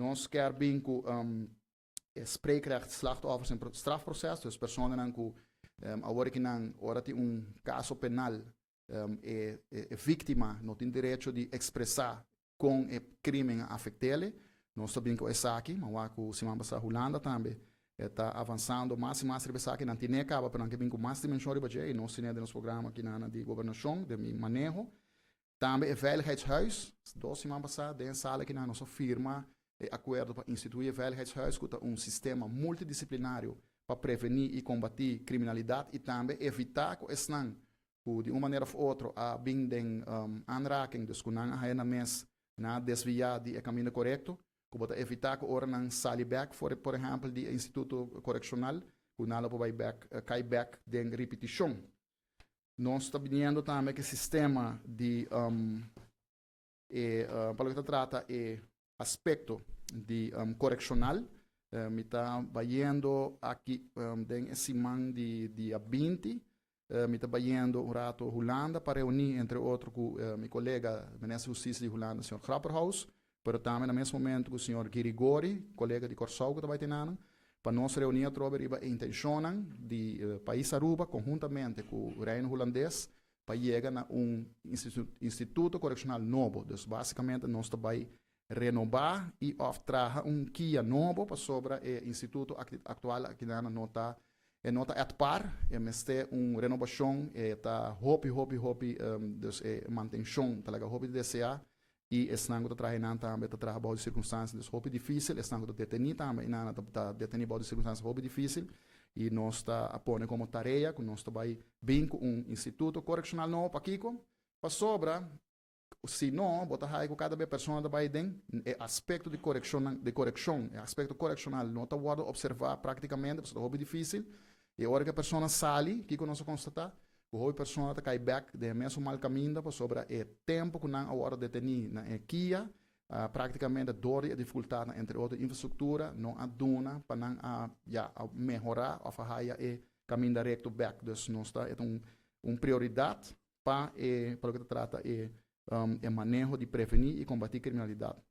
Nos kier bin cu spreekrecht slachtoffers in strafproces, dus personanan cu awor cu nan ora tin un caso penal, e victima no tin derecho di expresa con e crimen a afect'e. Nos ta bin cu esaki, mas cu siman pasa Hulanda tambe ta avansando mas y mas riba esaki, nan tin caba, pero nan kier bin cu mas dimension riba dje, y nos tin den nos programa aki na di gobernacion, di mi maneho. Tambe e Veiligheidshuis, 2 siman pasa, den sala aki nos a firma e acuerdo pa institui e Veiligheidshuis, cu ta un sistema multidisciplinario pa preveni y combati criminalidad y tambe evita cu esnan cu di un manera of otro a bin den aanraking, dus cu nan a haya nan mes na desvia di e caminda corecto, cu bo ta evita cu ora nan sali back, por ehempel, di instituto correccional, cu nan lo bay back, cay back den repeticion. Nos ta biniendo tambe cu e sistema di pa loke ta trata e aspecto di correccional, mi ta bayendo aki den siman di dia 20, mi ta bayendo un rato Hulanda pa reuni, entre otro, cu mi colega minister di Husticia di Hulanda, señor Grapperhaus, pero tambe na mes momento cu señor Girigori, colega di Corsou, cu tambe tin, pa nos reuni atrobe riba e intencion di pais Aruba conhuntamente cu e Reino Hulandes pa yega na un instituto correccional nobo. Dus basicamente nos ta bay renoba y of traha un KIA nobo pasobra e instituto actual aki no ta e no ta at par, e mester un renobacion, e ta hopi hopi hopi, dus e mantencion ta laga hopi desea y esnan cu ta traha tambe ta traha bou circunstancia, dus hopi dificil, esnan cu ta deteni tambe y nan ta deteni bou circunstancia hopi dificil, y nos ta pone como tarea cu nos ta bay bin cu un instituto correccional nobo. Pakico? Pasobra si no, bo ta haya cu cada persona ta bay den e aspecto di coreccion, e aspecto correccional no ta wordo observa practicamente, pasobra ta hopi dificil. Y ora cu e persona sali, kico nos a constata? Cu e persona ta cay back den mes mal caminda, pasobra e tempo cu nan a wordo deteni na KIA, practicamente door di dificultad, entre otro infrastructura, no a duna pa nan a, ja, a mehora of a haya e caminda recto back. Dus nos ta un prioridad pa loke ta trata e maneho di preveni y combati criminalidad.